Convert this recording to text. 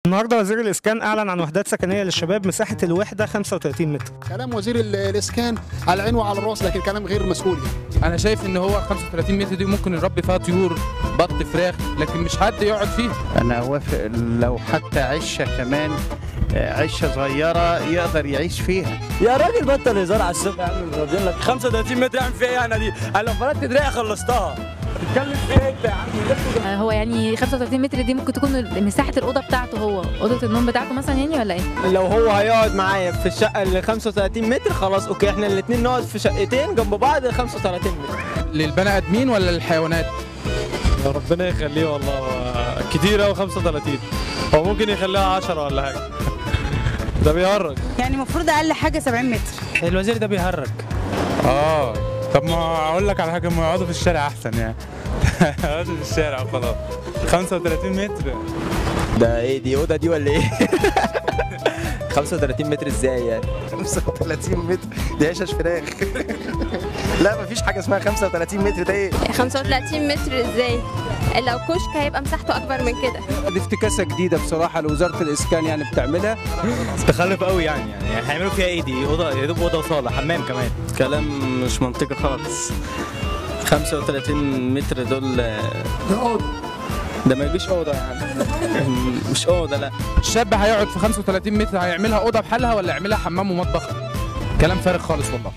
النهارده وزير الاسكان اعلن عن وحدات سكنية للشباب مساحة الوحدة 35 متر. كلام وزير الاسكان على العين وعلى الراس، لكن كلام غير مسؤول يعني. انا شايف ان هو 35 متر دي ممكن نربي فيها طيور، بط، فراخ، لكن مش حد يقعد فيها. انا اوافق لو حتى عشه كمان، عشه صغيرة يقدر يعيش فيها. يا راجل بطل هزار على الصبح يا عم، راضيين لك 35 متر اعمل فيها ايه انا دي؟ انا لو فردت دراعي خلصتها. تتكلم في ايه انت يا عم؟ هو يعني 35 متر دي ممكن تكون مساحة الاوضة بتاعته، هو اوضة النوم بتاعته مثلا يعني، ولا ايه؟ لو هو هيقعد معايا في الشقة اللي 35 متر خلاص okay، احنا الاثنين نقعد في شقتين جنب بعض 35 متر. للبني ادمين ولا للحيوانات؟ ربنا يخليه والله، كتير قوي 35، هو ممكن يخليها 10 ولا حاجة. ده بيهرج يعني، المفروض اقل حاجة 70 متر. الوزير ده بيهرج. طب ما اقول لك على حاجة، ما يقعدوا في الشارع احسن يعني. يقعدوا في الشارع وخلاص. 35 متر ده ايه دي، اوضة دي ولا ايه؟ 35 متر ازاي يعني؟ 35 متر دي عشش فراخ. لا مفيش حاجة اسمها 35 متر، ده ايه؟ 35 متر ازاي؟ لو كشك هيبقى مساحته اكبر من كده. دي افتكاسه جديدة بصراحة لوزارة الاسكان يعني بتعملها. تخلف قوي يعني هيعملوا فيها ايه دي؟ اوضة يا دوب، اوضة وصاله، حمام كمان. كلام مش منطقي خالص. 35 متر دول ده اوضة، ده ما يجيش اوضة يعني. مش اوضة لا. الشاب هيقعد في 35 متر هيعملها اوضة بحالها ولا يعملها حمام ومطبخ؟ كلام فارغ خالص والله.